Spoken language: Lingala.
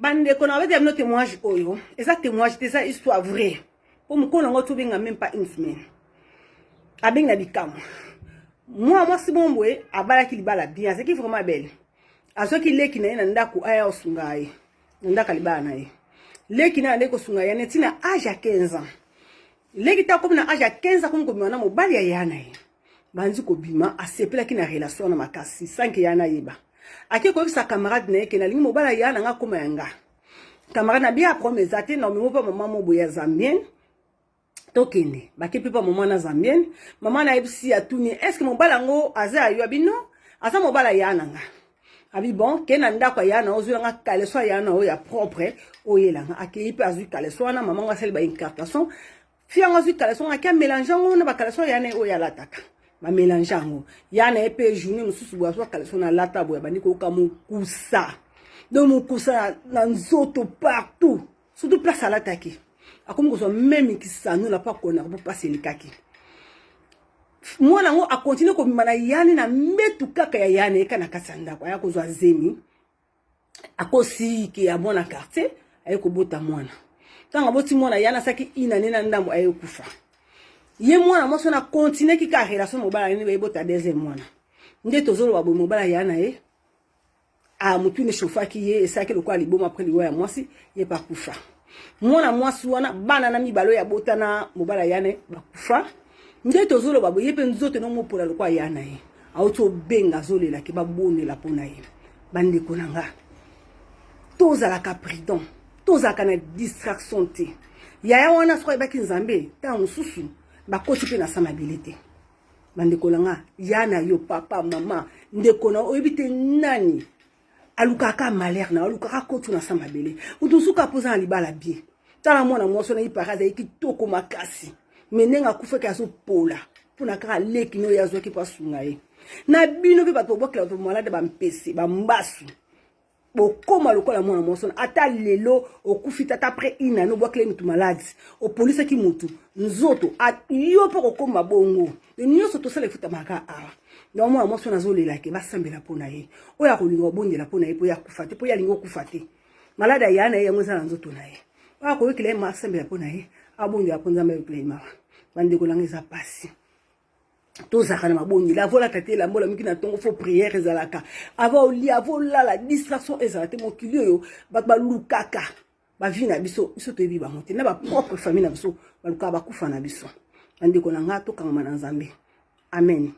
Bandeko, na babetela bino témoignage oyo eza témoignage te, eza histoire vraie, mpo mokolo yango tobenga même pas une semaine, abengi na bikamwa. Mwana mwasi bongo boye abalaki libala bien, azalaki vraiment belle. Azwaki leki na ye na ndako, aya osunga ye na ndako ya libala na ye. Leki na ye andeki kosunga ye neti na age ya 15 ans. Leki ta akomi na age ya 15, akomi kobima na mobali ya ya na ye. Bandi kobima, asepelaki na relation wana makasi sans que ya nayeba. Ake koyebisa camarade na ye ke nalingi mobali ya na nga akóma ya nga. Camarade na bia problème eza te, na omemo mpe mama mo boye ya Zambienne, tokende. Bake mpe pa mama na Zambienne. Mama nayebisi, atuni: "Est ce que mobali yango aza ya yo?" Abi: "Non, aza mobali ya na nga." Abi: "Bon, ke na ndako ya na ozwelanga caleçon ya na oyo ya propre, oyelanga." Akei mpe azwi caleçon wana. Mama ngo asali baincartation fi yango, azwi caleçon, aki amélange yango na bacaleçon ya na ye oyo alataka. Bamélange yango ya na ye mpe. Journée mosusu boye, azwa caleçon na alata boye, abandi koyoka mokusa, donc mokusa na nzoto partout, surtout place alataki. Akomi kozwa meme kisanola mpo akonaka, mpo mpasi elekaki. Mwana yango akontinue kobima na yani na mbetu kaka ya yani eka na kati ya ndako. Aya kozwa zemi, akosi ke ya mwana quartier. Aye kobota mwana. Ntango aboti mwana, yana asalaki inane na ndambo, aye kufa. Ye mwana mwasi wana akontinueki kaka relation mobali nini, bayebota deuxième mwana. Nde tozoloba boye, mobali aya na ye a motu echauffaki ye, esalaki lokola liboma. Après liwa ya mwasi, ye mpe akufa. Mwana mwasi wana, bana na mibale oyo abotana mobali aya bakufa. Nde tozoloba boye, ye mpe nzoto nomopola lokola ya na ye. Auti obenga, azolelaki, babondela mpo na ye. Bandeko na nga, tozalaka prudent, tozalaka na distraction te. Yaya wana soki ayebaki Nzambe, ntango mosusu bakoti mpe na sa mabele te. Bandeko na nga, ya na yo, papa, mama, ndeko na oyebi te nani alukaka malheur na alukaka kotu na sa mabele. Moto mosuku apoza na libala bien. Tala mwana mwasi wana, ipara azali kitoko makasi, me ndenge akufaki, azopola mpona kaka leki no oyo azwaki mpo asunga ye. Na bino mpe bato bobwakela bato malade, bampese, bambasu, bokóma lokola mwana mwasi wana. Ata lelo okufi tata, après inane obwakeli motu maladi, opolisaki motu nzoto, yo mpo kokóma bongo. Nyonso tosala efutamaka awa. Donc mwana mwasi wana azolelake, basambela mpo na ye. Oyo akolinga obondela mpo na ye, mpo ye akufa te, mpo ye alingi okufa te. Maladi aya na ye, yango eza na nzoto na ye. Oyo akoyokela ye, asambela mpo na ye, abondela mpo Nzambe ayokela ye mawa. Bandeko nanga, eza pasi. Tozalaka na mabondeli. Avolata te elamba olamiki na ntongo, faut prière ezalaka avant olia, avant olala. Distraction ezala te. Mokili oyo, bato balukaka bavie na biso, biso toyebi bango te. Na bapropre famille na biso, balukaka bakufa na biso. Bandeko na nga, tokangama na Nzambe. Amen.